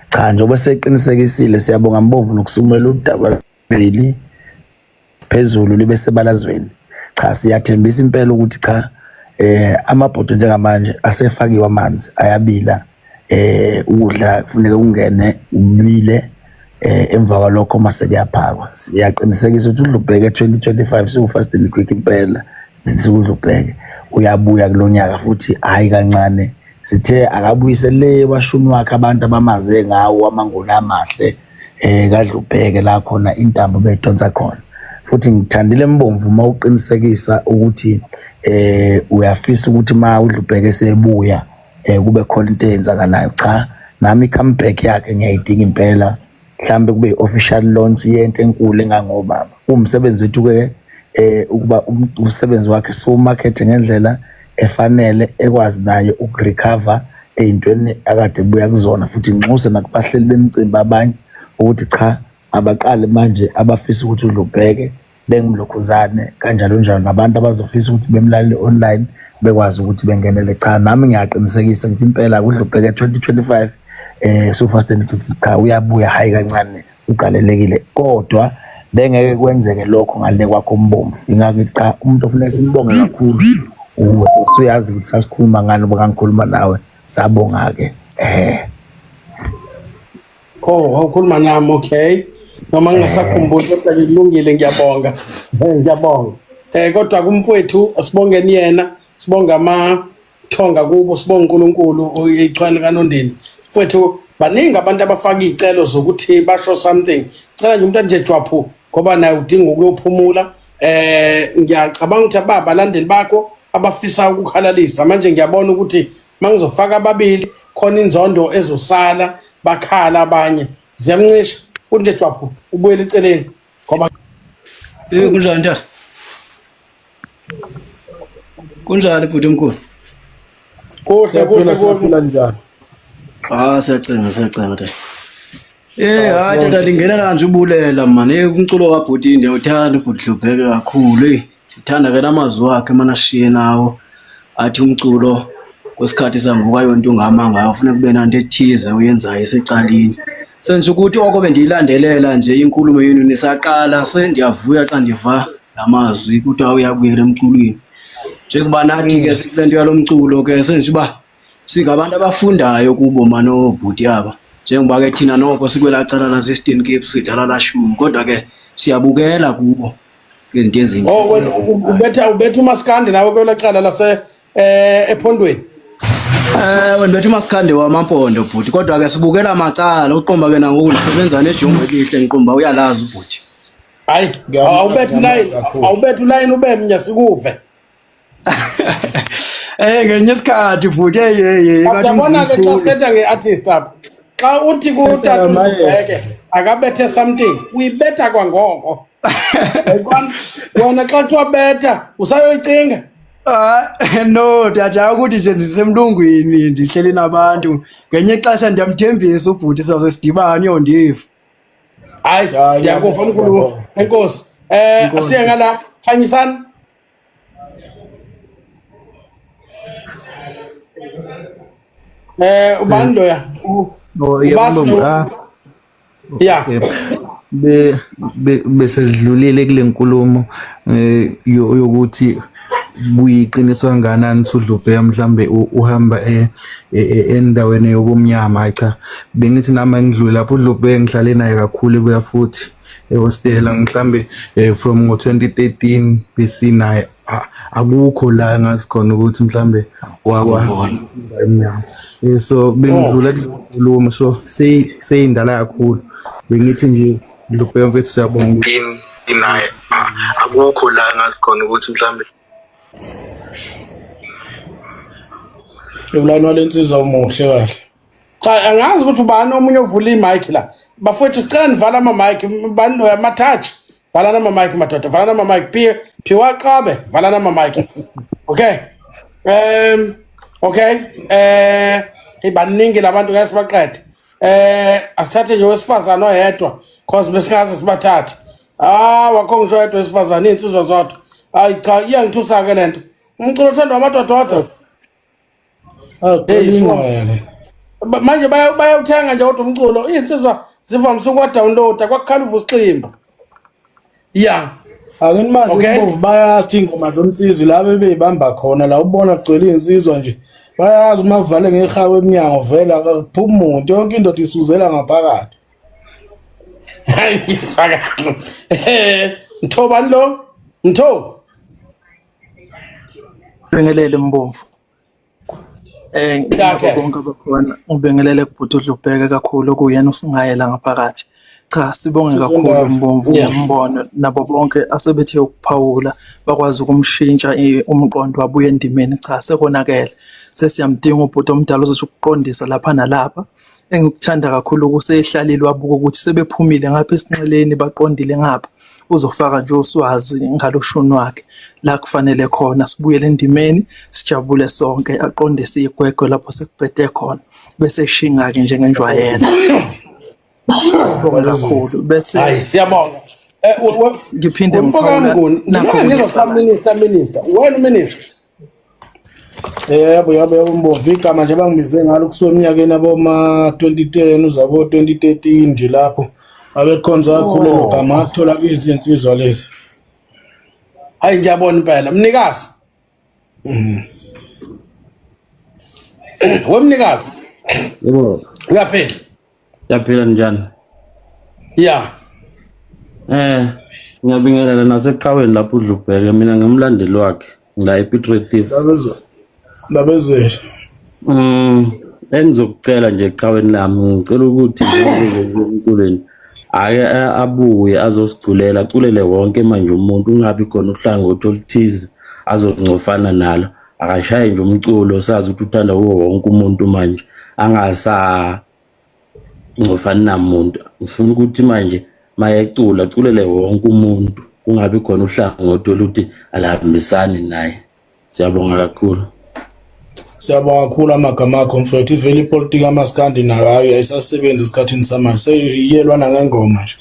Cha, njengoba seqinisekisile, siyabonga Mbomvu nokusumela udaba leli phezulu libe sebalazweni. Cha, siyathembisa impela ukuthi cha, amabhodo njengamanje asefakiwe amanzi, ayabila. Ukudla kufuneka kungene ubile, emva kwalokho mase kuyaphakwa. Siyaqinisekisa ukuthi uDlubheke 2025 siwu Fast and Quick impela, sikudlubheke uyabuya kulonyaka futhi, hayi kancane. Sithe akabuyise le washuni wakhe abantu abamaze ngawo, amanguna amahle kaDlubheke, la khona intambo beyidonsa khona. Futhi ngithandile Mbomvu uma uqinisekisa ukuthi uyafisa ukuthi ma uDlubheke sebuya kube khona into eyenzakalayo. Cha, nami i-comeback yakhe ngiyayidinga impela, mhlambe kube i-official launch yento enkulu engangobaba. Kuwumsebenzi wethu ke ukuba umsebenzi wakhe siwumakethe ngendlela efanele, ekwazi naye ukurecover ey'ntweni akade ebuya kuzona. Futhi nginxuse nakubahleli bemicimbi abanye ukuthi cha, abaqale manje abafisa ukuthi uDlubheke bengumlokhuzane kanjalo njalo, nabantu abazofisa ukuthi bemlalele online bekwazi ukuthi bengenele. Cha, nami ngiyaqinisekisa ngithi impela kuDlubheke 2025 so Fast and Quick, cha, uyabuya, hayi kancane, ugalelekile. Kodwa bengeke kwenzeke lokho ngale kwakho Mbomvu. Ingakho cha, umuntu ofuneka simbonge kakhulu uwe. Usuyazi ukuthi sasikhuluma ngani ngoba ngikhuluma nawe. Sabonga ke. Oh, wawukhuluma nami, okay. Noma ngingasakhumbuli, kodwa kulungile, ngiyabonga. Ngiyabonga. Kodwa kumfowethu asibongeni yena, sibonga amathonga kubo, sibonga uNkulunkulu ichwane kaNondini. Mfowethu. Baningi abantu abafaka iy'celo zokuthi basho something. Cela nje umuntu nje jwaphu ngoba naye udinga ukuyophumula. Ngiyacabanga ukuthi abalandeli bakho abafisa ukukhalalisa manje ngiyabona ukuthi mangizofaka ababili khona inzondo ezosala bakhala abanye. Ziyamncisha uthi nje jwaphu ubuyele eceleni ngoba Kunjani tata? Kunjani bhuti omkhulu? Kuhle Siyaphila kuhle kuhle. siyaphila njani? Ah siyacenga siyacenga tata. Eh Ah, hayi sibonge. tata ndingena kanje ubulela man. Eh umculo kaBhuti ndiyawuthanda ubhuti Dlubheke kakhulu. Eh ndithanda ke namazwi wakhe mana ashiye nawo. Athi umculo kwesikhathi sangoku ayonto ungama ngayo funeka kube nanto ethize uyenzayo esecaleni. Senza ukuthi oko bendiyilandelela nje inkulumo yenu nisaqala sendiyavuya xa ndiva lamazwi kuthiwa uyabuyela emculweni. Njengoba nathi ke sikule nto yalo mculo ke senza uba singabantu abafundayo kubo mani oobhuti aba. Njengoba ke thina noko sikwelaa cala lase-Eastern Cape sidlala laa shumi kodwa ke siyabukela kubo ngezinto ezintle. Oh wena ubetha umaskandi nawe kwela cala lase ephondweni. Wena bethu umaskandi wamampondo bhuti kodwa ke sibukela macala uqomba ke nangoku ndisebenza nejongo elihle ngiqomba uyalazi ubhuti. Hayi Ngiyamazi awubetha ngiyamazi ulayini kakhulu. awubetha ulayini ube mnya sikuve. Ngelinye isikhathi bhuti hey hey hey ngathi Uyabona ke xa umzimkhulu. sithetha nge-artist apha. Xa uthi kutata Sesiyamayenza. uDlubheke akabethe something uyibetha kwangoko. Uyayibona? Wena xa kuthiwa betha usayoyicinga. Ah no tata ukuthi nje ndisemlungwini ndihleli nabantu ngenye ixesha ndiyamthembisa ubhuti sizawuze sidibane uyondiva. Hayi Ya ndiyakuva ngiyabonga mkhulu ngiyabonga. enkosi. Inkosi. Siye ngala khanyisani. Ubani loya? Oh yebo Ubasi Mbomvu lo. ah Yeah. yebo. Be bese sidlulile kule nkulumo yokuthi kuyiqiniso kangakanani ukuthi uDlubheka mhlambe uhamba endaweni yobumnyama. Hayi cha, bengithi nami ngidlule lapho uDlubheka ngihlale naye kakhulu ebuya futhi ehostela mhlambe from ngo-2013 besinaye akukho la ngazi khona ukuthi mhlambe wakwa emnyama. So bengidlula kule nkulumo so seyindala kakhulu. Bengithi nje Dlubheka mfethu siyabonga ukuthi naye akukho la ngazi khona ukuthi mhlambe Ulayini walensizwa umuhle kahle. Cha angazi ukuthi ubani omunye ovula imic la. Bafowethu sicela nivala ama mic bani loya ama touch. Valana ama mic madoda, valana ama mic. Phi phiwa qabe, valana ama mic. Okay. Okay. Baningi labantu ngeke sibaqede. Asithathe nje wesifazana oyedwa cause besingaze sibathathe. Ah wakho ngisho oyedwa wesifazana insizwa zodwa. Hayi cha iyangithusa ke lento. Umculo othandwa amadoda odwa. Awucela Hey, so ingqwele. Manje bayawuthenga nje kodwa umculo iy'nsizwa zivamise ukuwa-downloada kwakukhala uVusiximba. Yeah. Ake manje Okay. uBomvu bayazi ingoma zomsizwe la bebeyibamba khona la ubona kugcwele insizwa nje. Bayazi uma vale ngehawu eminyango vela akuphumi umuntu yonke indoda isuzela ngaphakathi. Hayi ngizwa kahle. Mtho bani lo? Mtho. Bengelele Mbomvu. Yeah, Nabo okay. bonke abakhona ngibingelele kubhuti uDlubheke kakhulu okuyena usingayela ngaphakathi. Cha sibonge kakhulu Sisondawo. Mbomvu Yeah. ngombono nabo bonke asebethe ukuphawula bakwazi ukumshintsha umqondo wabuya endimeni. Cha sekonakele. Sesiyamdinga ubhuti omdala ozothi ukuqondisa lapha nalapha. Engikuthanda kakhulu kusehlalile wabuka ukuthi sebephumile ngapha esinxeleni baqondile ngapha. Uzofaka nje uswazi ngaloshuni wakhe la kufanele khona sibuyele endimeni sijabule sonke aqondise igwegwe lapho sekubhede khona bese eshinga ke njengenjwayelo. Sibonge kakhulu bese Hayi siyabonga. Ngiphinde Mfoka ngiphawula Mnguni, nakho ngeke kunye ngizwa kusalayo. minister minister. Wena minister. Yebo yebo yebo Mbomvu igama nje bangibize ngalo kusuka eminyakeni aboma 2010 uzabo 2013 nje lapho. Abekhonza kakhulu lelo gama ngathola kuyizinsizwa lezi. Hayi ngiyabona impela. Mnikazi. Wemnikazi. Yebo, Uyaphila. siyaphila njani? Yeah. Ngiyabingelela naseqhaweni lapho uDlubheke mina ngimlandeli wakhe la ePiet Retief. Ndabezeli. Engizokucela nje eqhaweni lami ngicela ukuthi njengoba emculweni ake abuye azosiculela aculele wonke manje umuntu ungabi khona uhlangothi oluthize azoncofana nalo akashaye nje umculo sazi ukuthi uthanda kuwo wonke umuntu manje angasa ngcofani namuntu ngifuna ukuthi manje mayecula aculele wonke umuntu kungabi khona uhlangothi oluthi alihambisani naye. Siyabonga kakhulu. Siyabonga kakhulu amagama akho mfowethu. Ivele ipolitiki kamaskandi nayo hayi ayisasebenzi esikhathini samanje. Seyiyelwa nangengoma nje.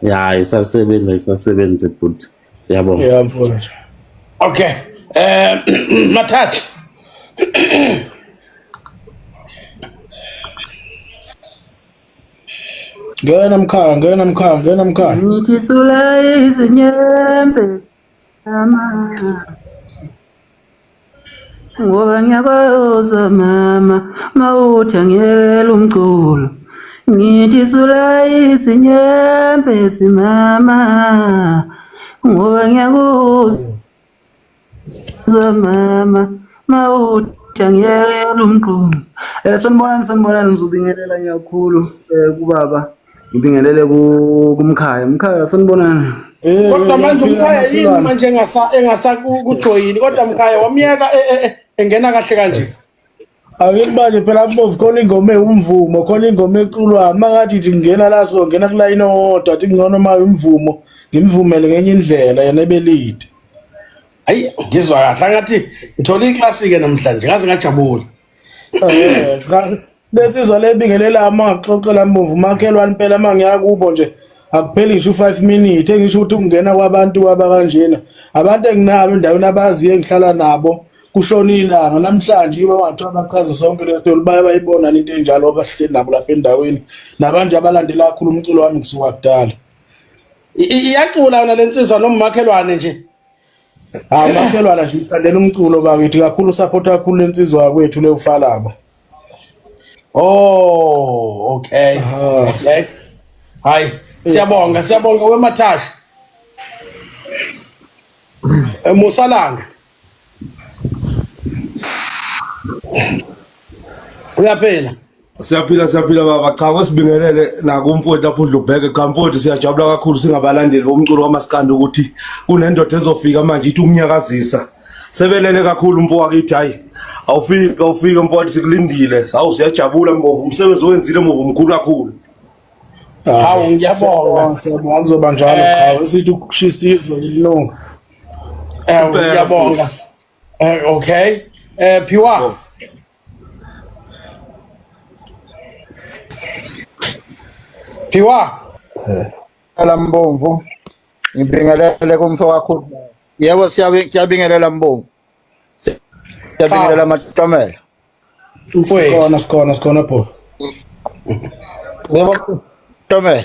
Ya isasebenza isasebenza bhuti. Siyabonga. Ya mfowethu. Okay. Eh Mathatha. Ngena mkhaya, ngena mkhaya, ngena mkhaya. Ngithi sula izinyembe Mama, ngoba ngiyakwazi mama, mawuthi angiyekela umculo. Ngithi sula izinyembezi mama, ngoba ngiyakuzwa mama, mawuthi angiyekela umculo. Sanibonani, sanibonani, ngizobingelela ngiyakhulu kubaba. Ngibingelele kumkhaya. Mkhaya sanibonani. Eh, Kodwa manje uyaphila umkhaya yini makhelwane. manje engasa engasakujoyini kodwa mkhaya wamyeka engena kahle kanje. Ake manje phela kubovu khona ingoma ewumvumo khona ingoma eculwayo mangathi nje ngingena la so ngena kulayini owodwa athi ngcono uma umvumo ngimvumele ngenye indlela yena ebelide. Hayi ngizwa kahle angathi ngithola iclassic namhlanje ngaze ngajabula. Eh, lensizwa lebingelela uma ngaxoxela mbovu makhelwane impela uma ngiya kubo nje akupheli ngisho u-5 minute engisho ukuthi ukungena kwabantu kwaba kanjena abantu enginabo endaweni abaziyo engihlala nabo kushona ilanga namhlanje iba bantu abachaza sonke le story baye bayibona into enjalo abahleli nabo lapha endaweni nabanje abalandela kakhulu umculo wami kusuka kudala Iyacula yona lensizwa nomakhelwane nje. Hawu makhelwane nje uthandela umculo bakithi kakhulu support kakhulu lensizwa yakwethu le ufalabo. Oh, okay. Okay. Hayi, siyabonga, siyabonga wemathasha. Eh, Musalanga. Uyaphila. Siyaphila siyaphila baba cha kwesibingelele nakumfowethu lapho udlubheke cha mfowethu siyajabula kakhulu singabalandeli bomculo kamaskandi ukuthi kunendoda ezofika manje ithi ukunyakazisa sebelele kakhulu mfo wakithi hayi awufike awufike mfowethu sikulindile hawu siyajabula mbovu umsebenzi owenzile mbovu mkhulu kakhulu Hawu ngiyabonga. Siyabonga kuzoba njalo qhawe sithi ukushisa izwe lilunga. Eh ngiyabonga. Eh okay. Eh Phiwa. Phiwa. Ngibingelela Mbomvu. Ngibingelele kumfo kakhulu. Yebo siyabingelela Mbomvu. Siyabingelela Matomela. Mfowethu. Sikhona sikhona sikhona bhuti. Yebo Matomela.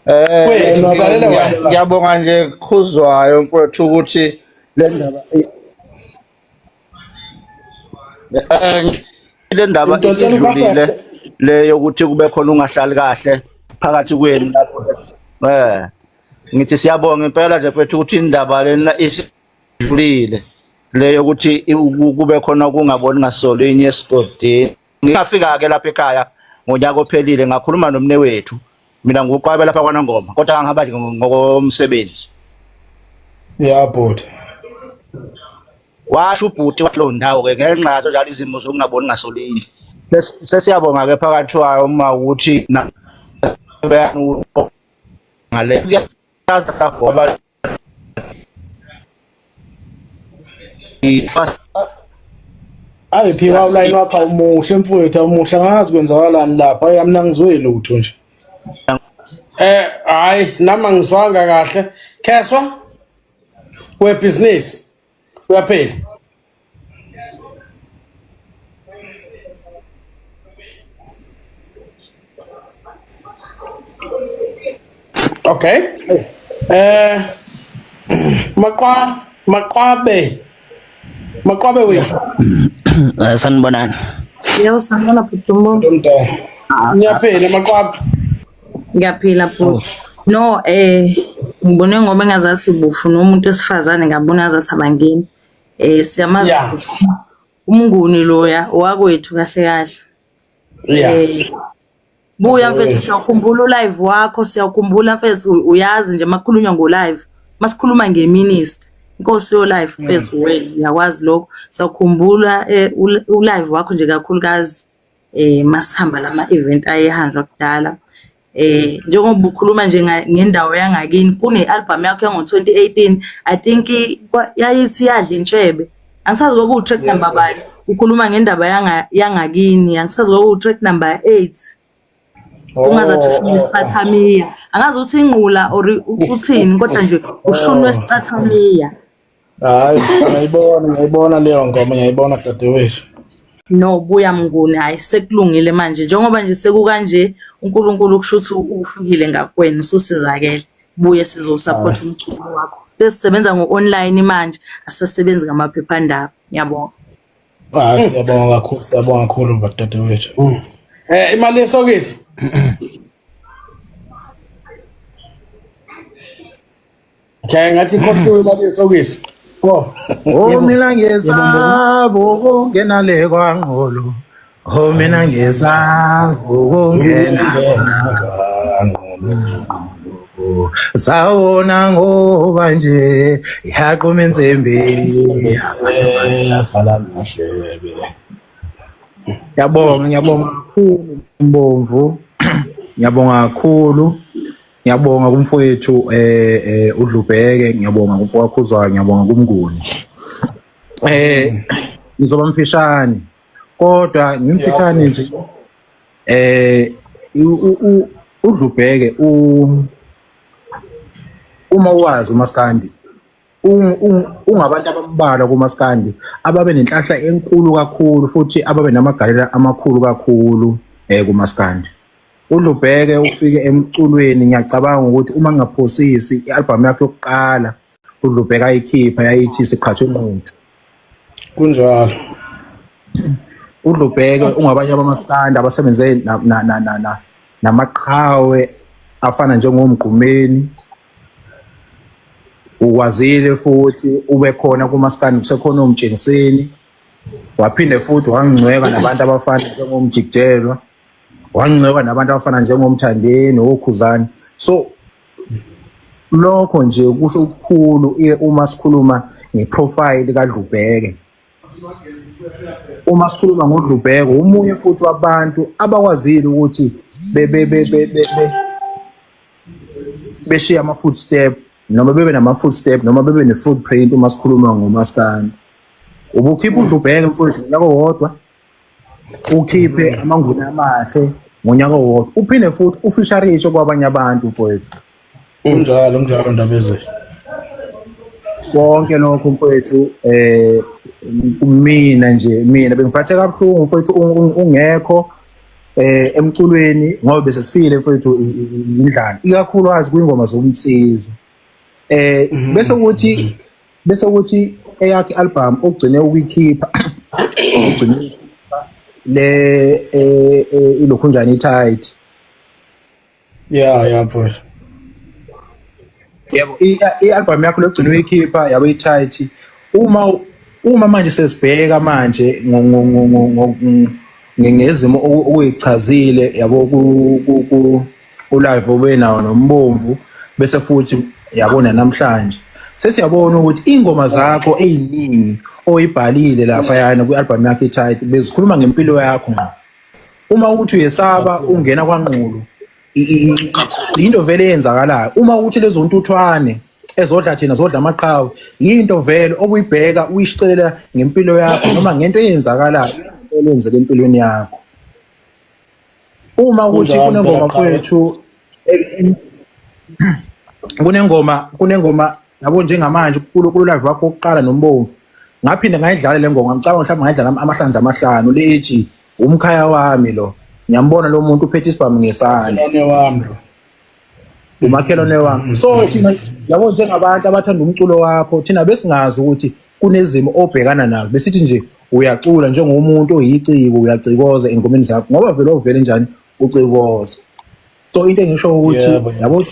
Eh Mfowethu ngilalela wena. Ngiyabonga nje khuzwayo mfowethu ukuthi le ndaba le ndaba isidlulile le yokuthi kube khona ungahlali kahle phakathi kwenu lapho eh ngithi siyabonga impela nje mfethu ukuthi indaba lena isidlulile le yokuthi kube khona ukungaboni ngasolinye esigodini ngingafika ke lapha ekhaya ngonyaka ophelile ngakhuluma nomne wethu mina nguqwabe lapha kwanongoma kodwa ngihamba nje ngokomsebenzi ya bhuti washo ubhuti wathi lo ndawo ke ngenxa yazo njalo izimo zokungaboni ngasolinye sesiyabonga ke phakathi kwayo uma ukuthi ngale kuyazagoba Ayi phiwa ulayini wakho awumuhle mfowethu awumuhle angazi kwenzakalani lapha ayi mina ngizwe lutho nje. Eh hayi nami angizwanga kahle. Kheswa webusiness uyaphila. Okay. Eh Maqwa Maqwabe Maqwabe wethu. Eh, sanibonani. Yebo sanibona bhuti Mbomvu. Ngiyaphila Maqwabe. Ngiyaphila bhuti. No eh ngibone ngoba engazathi bufuna umuntu wesifazane ngabona ngazathi abangeni. Eh siyamazi Yeah. bhuti. Umnguni loya owakwethu kahle kahle. Yeah. Eh buya mfethu siyakhumbula ulive wakho siyakhumbula mfethu uyazi nje makukhulunywa ngo live masikhuluma ngeminister inkosi yo live mfethu wena uyakwazi lokho siyakhumbula eh, ulive wakho nje kakhulukazi eh masihamba lama event ayehanjwa kudala eh njengoba ukhuluma nje ngendawo yangakini kune album yakho yango 2018 I think yayithi yadla intshebe angisazi kwaku track number bani ukhuluma ngendaba yanga yangakini angisazi kwaku track number 8 ungazathi ushunwe isicathamiya angazi ukuthi ingqula or uthini kodwa nje ushunwe isicathamiya. Hayi, ngiyayibona, ngiyayibona leyo ngoma, ngiyayibona dadewethu. No, buya Mnguni, hayi sekulungile manje njengoba nje sekukanje uNkulunkulu kusho ukuthi ufikile ngakwena ususizakele. Buye sizosupport umculo wakho. Sesisebenza ngo-online manje, asisasebenzi ngamaphephandaba. Ngiyabonga. Hayi, siyabonga kakhulu, siyabonga kakhulu dadewethu. Eh imali yesokisi. Okay, ngathi ikhohliwe imali yesokisi. Oh. Oh mina ngiyesaba ukungena le kwaNgqolo. Oh mina ngiyesaba ukungena kwaNgqolo. Sawona ngoba nje yaqhuma insimbi. Yavala amadlebe. Ngiyabonga, ngiyabonga kakhulu Mbomvu. Ngiyabonga kakhulu. Ngiyabonga kumfowethu eh eh uDlubheke, ngiyabonga kumfowakhuzayo, ngiyabonga kumnguni. Eh ngizoba mfishane. Kodwa ngimfishane nje eh uDlubheke u uma wazi uMaskandi ungabantu abambalwa kumaskandi ababe nenhlahla enkulu kakhulu futhi ababe namagalelo amakhulu kakhulu eh kumaskandi. UDlubheke ufike emculweni ngiyacabanga ukuthi uma ngingaphosisi i-album yakhe yokuqala uDlubheke ayikhipha yayithi siqhathwe inquthu. Kunjalo. UDlubheke ungabanye abamaskandi abasebenze na na na na, na namaqhawe afana njengomgqumeni ukwazile futhi ube khona kumaskandi kusekhona omtshengiseni waphinde futhi wangcweka nabantu abafana njengomjikijelwa wangcweka nabantu abafana njengomthandeni okhuzani so lokho nje kusho ukukhulu uma sikhuluma ngeprofile kaDlubheke uma sikhuluma ngoDlubheke umunye futhi wabantu abakwazile ukuthi be be be be beshiya ama footstep noma bebe nama footstep noma bebe ne footprint uma sikhuluma ngomaskandi ubukhipha uDlubheke mfowethu ngonyaka owodwa ukhiphe amanguni amahle ngonyaka owodwa uphinde futhi ufisharishe kwabanye abantu mfowethu Kunjalo, kunjalo Ndabezulu. Konke lokho mfowethu eh mina nje mina bengiphathe kabuhlungu mfowethu ungekho eh emculweni ngoba bese sifile mfowethu indlala ikakhulukazi kwingoma zomsizi eh bese kuthi bese kuthi eyakhe album ogcine ukuyikhipha ogcine le eh, eh, ilokhunjani i-tight Yeah, yeah mfowethu. Yebo, i-album yakho logcina uyikhipha yabo i-tight. Uma uma manje sesibheka manje ngezimo okuyichazile yabo ku ku live obenawo nombomvu bese futhi yabona namhlanje sesiyabona ukuthi ingoma zakho eziningi oyibhalile lapha yana kwi-album yakho i-tight bezikhuluma ngempilo yakho ngqo uma ukuthi uyesaba ungena kwanqulu into vele eyenzakalayo uma ukuthi lezo ntuthwane ezodla thina zodla amaqhawe yinto vele okuyibheka uyishicelela ngempilo yakho noma ngento eyenzakalayo eyenzeka empilweni yakho uma ukuthi kunengoma mfowethu kunengoma kunengoma yabo njengamanje kulo live wakho wokuqala nombomvu ngaphinde ngayidlala le ngoma ngicabanga mhlawumbe ngayidlala amahlandla amahlanu le ethi umkhaya wami lo ngiyambona lo muntu uphethe isibhamu ngesandla wami lo umakhelwane wami so thina yabo njengabantu abathanda umculo wakho thina besingazi ukuthi kunezimo obhekana nazo besithi nje uyacula njengomuntu oyiciko uyacikoza engomeni zakho ngoba vele ovele njani ucikoza so into engisho ukuthi yabo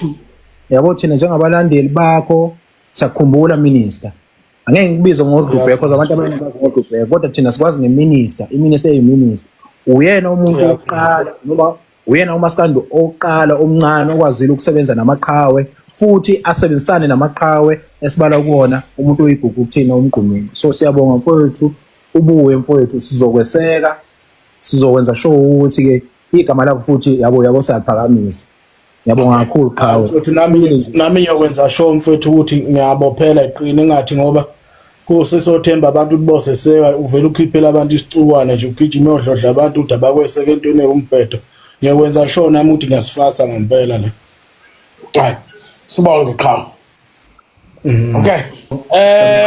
yabo thina njengabalandeli bakho siyakhumbula minister. Angeke ngikubize ngoDlubheke because abantu abaningi bazi ngoDlubheke, kodwa thina sikwazi ngeminister, iminister eyiminister. Uyena umuntu wokuqala noma uyena umaskandi oqala omncane okwazile ukusebenza namaqhawe futhi asebenzisane namaqhawe esibala kuwona umuntu oyigugu kuthina uMgqumeni. So siyabonga mfowethu, ubuye mfowethu, sizokweseka, sizokwenza sure ukuthi ke igama lakho futhi yabo yabo siyaliphakamisa. Ngiyabonga kakhulu qhawe. Mfowethu nami ngiyokwenza sure mfowethu ukuthi ngiyabophela iqine ngathi ngoba kusisothemba abantu ukuthi boseseka uvele ukhiphela abantu isicukwana nje ugijima uyodlodla abantu ukuthi abakweseke entweni ewumbhedo. Ngiyokwenza sure nami ukuthi ngiyasifasa ngempela le. Hayi. Sibonge qhawe. Okay.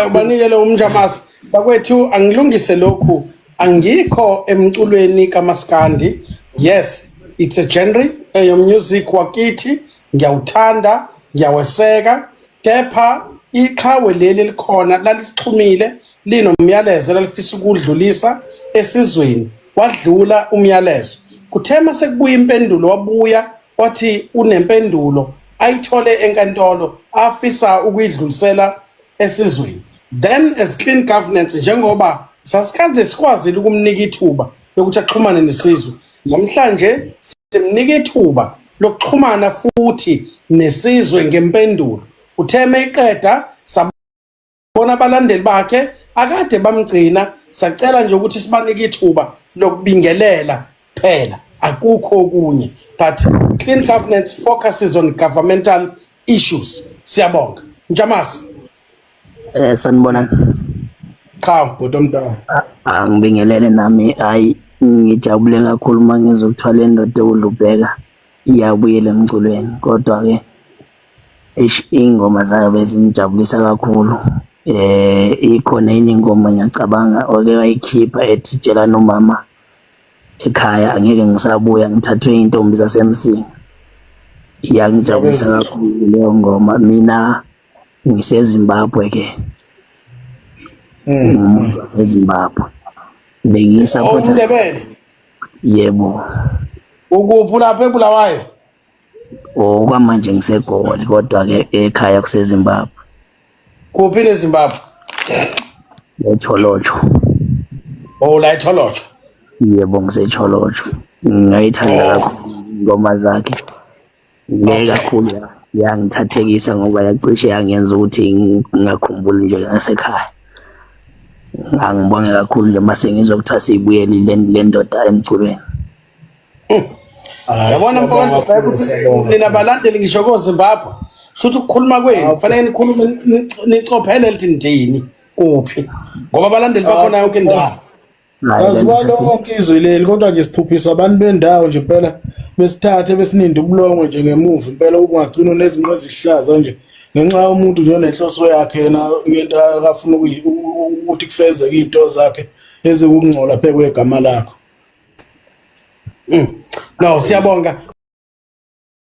Ubanikele umnjamasi. Bakwethu angilungise lokhu. Angikho emculweni kaMaskandi. Yes, it's a genre eyo music wakithi. Ngiyawuthanda, ngiyaweseka. Kepha iqhawe leli elikhona lalisixhumile linomyalezo lalifisa ukudlulisa esizweni. Wadlula umyalezo. Kuthe mase kubuya impendulo wabuya wathi unempendulo ayithole enkantolo afisa ukuyidlulisela esizweni. Then as clean governance njengoba sasikade sikwazile ukumnika ithuba lokuthi axhumane nesizwe, namhlanje simnika ithuba lokuxhumana futhi nesizwe ngempendulo. Uthe meyiqeda sabona abalandeli bakhe akade bamgcina, sacela nje ukuthi sibanike ithuba lokubingelela phela, akukho okunye. But clean governance focuses on governmental issues. Siyabonga Njamasi. Sanibonani. Cha bhuti omdala. Angibingelele nami, hayi ngijabule kakhulu uma ngizwa kuthiwa le ndoda uDlubheka iyabuyela emculweni, kodwa ke eish iy'ngoma zayo bezingijabulisa kakhulu. Ikhona enye ingoma ngiyacabanga oke wayikhipha ethi tshelani umama ekhaya angeke ngisabuya ngithathwe iy'ntombi zaseMsinga. Iyangijabulisa kakhulu leyo ngoma. Mina ngiseZimbabwe ke, ngumuntu waseZimbabwe, bengiyisapotha. UMndebele. Yebo. Ukuphi lapha eBulawayo? Okwamanje ngiseGoli, kodwa ke ekhaya kuseZimbabwe. Kuphi neZimbabwe? eTholotsho. Oh, la eTholotsho. Yebo, ngiseTholotsho. Ngayithanda kakhulu ingoma zakhe le kakhulu, yangithathekisa ngoba yacishe yangenza ukuthi ngingakhumbuli nje ngasekhaya. Angibonge kakhulu nje mase ngizwa kuthiwa siyibuyelile le ndoda emculweni. Yabona mfowethu, nina balandeli ngisho koZimbabwe, shuthi ukukhuluma kwenu kufanele nikhulume nicophele lithi ndini kuphi, ngoba abalandeli bakhona yonke indawo. Aziwa lonke izwe leli, kodwa nje siphuphisa abantu bendawo nje impela, besithathe besininde ubulongwe nje ngemuva impela, ukungagcina unezinqe ezihlaza nje ngenxa yomuntu nje onenhloso yakhe yena ngento akafuna ukuthi kufezeke into zakhe ezikungcola phe kwegama lakho. No, siyabonga.